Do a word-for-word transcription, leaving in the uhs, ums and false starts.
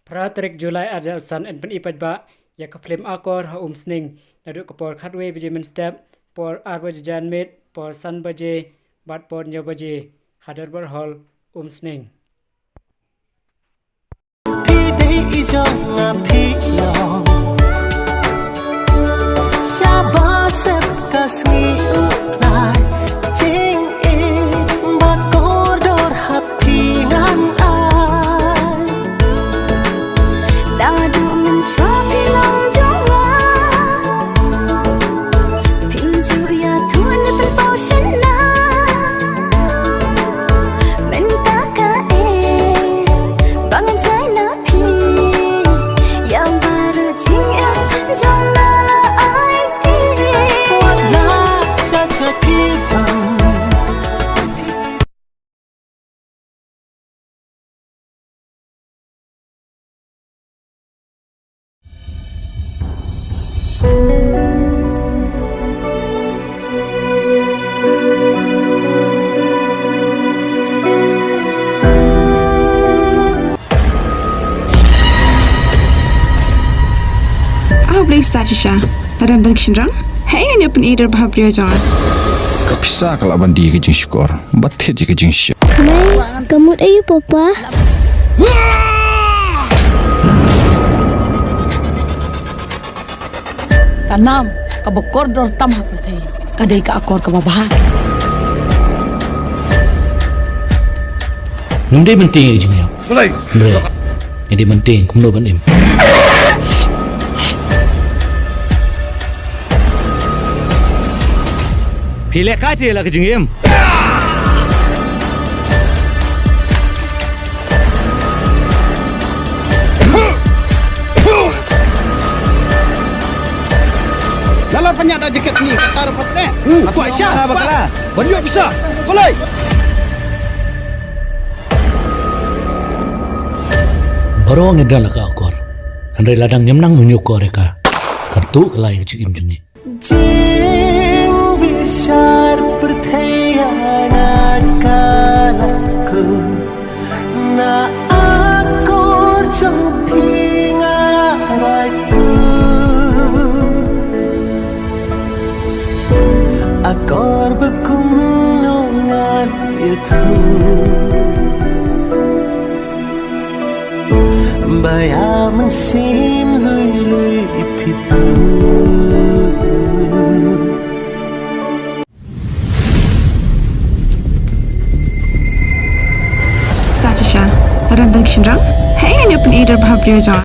Phra tarik July ar hajar san yn pyni paidbah ïa ka phlim Akor ha Umsning naduh ka por khatwei baje mynstep, por ar baje janmiet, por san baje bad por hynñiew baje ha Dorbar Hall, Umsning. Phi dei i jong nga phi long. Sha ba sep ka sngi u lai. Jingim ba kordor ha phi ngan ai. Naduh mynshuwa phi long jong nga. Phin ju ïathuh ne pynpaw shynna. Mynta ka eh ba ngan jai na phi. Ïa baroh jingim jong nga la ai ti. Wat la sha sha phi pang. Aw Blei, sa shisha. Lada ym don ka shynrang, hei ngan ïa pyni ïa u dorbar briew jong nga. Ka pisa ka lah ban die ka jingshukor bad thied ïa ka jingshit. Mei, ka mut aïu papa? Ka nam kaba kordor tam ha pyrthei ka dei ka akor kaba bha. Ngim dei ban tieng ïa ka jingïap. Balei? Hynrei ngi dei ban tieng kumno ban im. Phi leh kai te la ka jingim. Lalo panyat da jaket ni kata rupa ne. Aku Aisyah. Bakala. Banyak bisa. Boleh. Baroh ngi don la ka akor. Hynrei lada ngim nang mynjukor ïa ka, kan tuh ka lai ka jingim jong ngi. Jingbishar pyrthei ïa nga ka la kut na akor jong phi nga rai kut. Akor ba kumno ngan ïathuh. Ba ïa mynsiem lui lui phi tuh. Sa shisha, lada ym don ka shynrang, hei ngan ïa pyni ïa u dorbar briew jong.